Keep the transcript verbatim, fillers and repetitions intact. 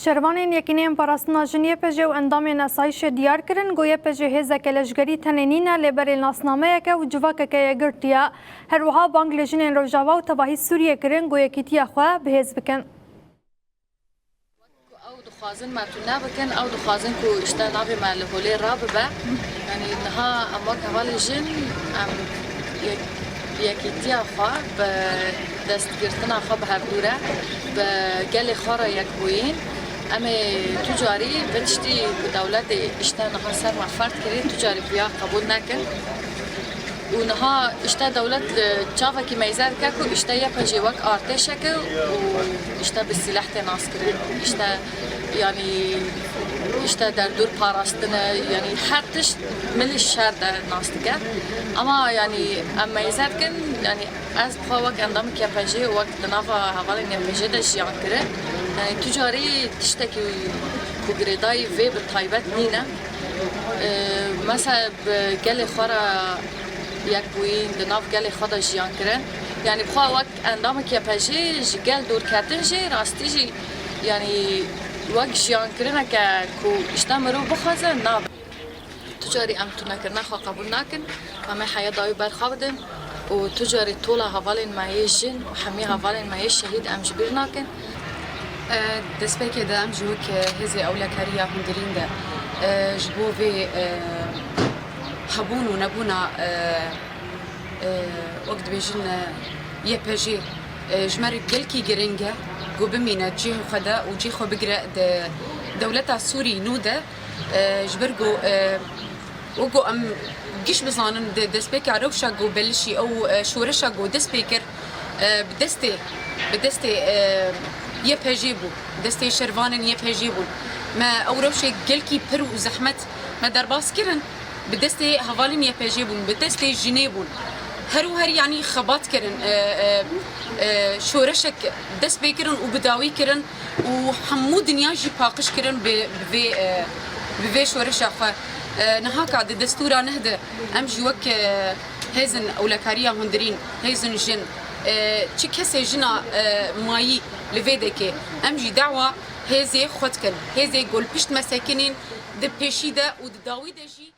Şervanên Yekîneyên Parastina Jin Y P J û endamên esayîşê diyar kirin ku Y P J hêzeke leşgerî tenê nîne, lê berê nasnameyeke û civakeke yekgirtî ye. Her wiha bang li jinên Rojava û tevahî Sûriyê kirin ku yekîtiya xwe bi hêz bikin. Ew dixwazin me tune bikin, ew dixwazin ku îşte navê me li holê rabibe. Yanî niha em wek hevalê jin, em yek-, yekîtiya xwe bi destgirtina xwe bi hevdû re, bi gelê xwe re yek bûyîn. Em ê tu carî vê tiştî ku dewletê îşte niha ser me ferd kirî, tu carî viya qebûl nekin. Û niha îşte dewlet, e, çavekî meyze dike ku îşte Y P G wek artêşeke û îşte bi sîleh tê naskirin. Îşte, yanî, îşte derdor parastine, yanî her tişt milî şer de nas dike. Ama, yanî, em meyze dikin, yanî, ez bi xwe wek endamê Y P G û wek di nava hevalên Y P G de jiyan kirin. Yanî, tu carî tiştekî ku girêdayî vê bi taybet nîne. E, mesela bi gelê xwe re yek bûyîn, di nav gelê xwe de jiyan kirin. Yanî bi xwe wek endamekî Y P G ji gel dûr ketin jî rastî jî, yanî wek jiyan kirineke ku îşte mirov bixwaze nabe. Tu carî em tunekirina xwe qebûl nakin, em ê heya dawî ber xwe bidin û tu carî tola hevalên me yê jin û hemî hevalên me yê şehîd em ji bîr nakin. E, destpêkê de em jî wek, e, hêzê ewlekariya hundirîn de, e, ji bo vê, e, hebûn û nebûna, e, e, wek dibêjin, e, Y P G, e, ji me re gelkî giring e ku bimîne cihê xwe de û cihê xwe bigire di dewleta Sûrî nû de, e, ji ber ku, e, Wekî em giş bizanin, di destpêka rewşa ku belişî ew, e, şoreşa ku dest pê kir, e, bi destê, bi destê, e, Y P G bû, destê şervanên Y P G bûn. Me ew rewşê gelkî pir û zehmet me derbas kirin, bi destê hevalên Y P G bûn, bi destê jinê bûn. Her û her, yanî, xebat kirin, e, e, e, şoreşek dest pê kirin û bi dawî kirin. Û hemû dinya jî paqij kirin bi, bi vê, e, bi vê şoreşa xwe. E, niha ka di destûra neh de em jî wek, e, hêzên ewlekariya hundirîn, hêzên jin, e, çi kesê jina, e, mayî li vê dekê, em jî dawa hêzê xwe dikin. Hêzê ku li pişt me sekinîn di pêşî de û di dawî de jî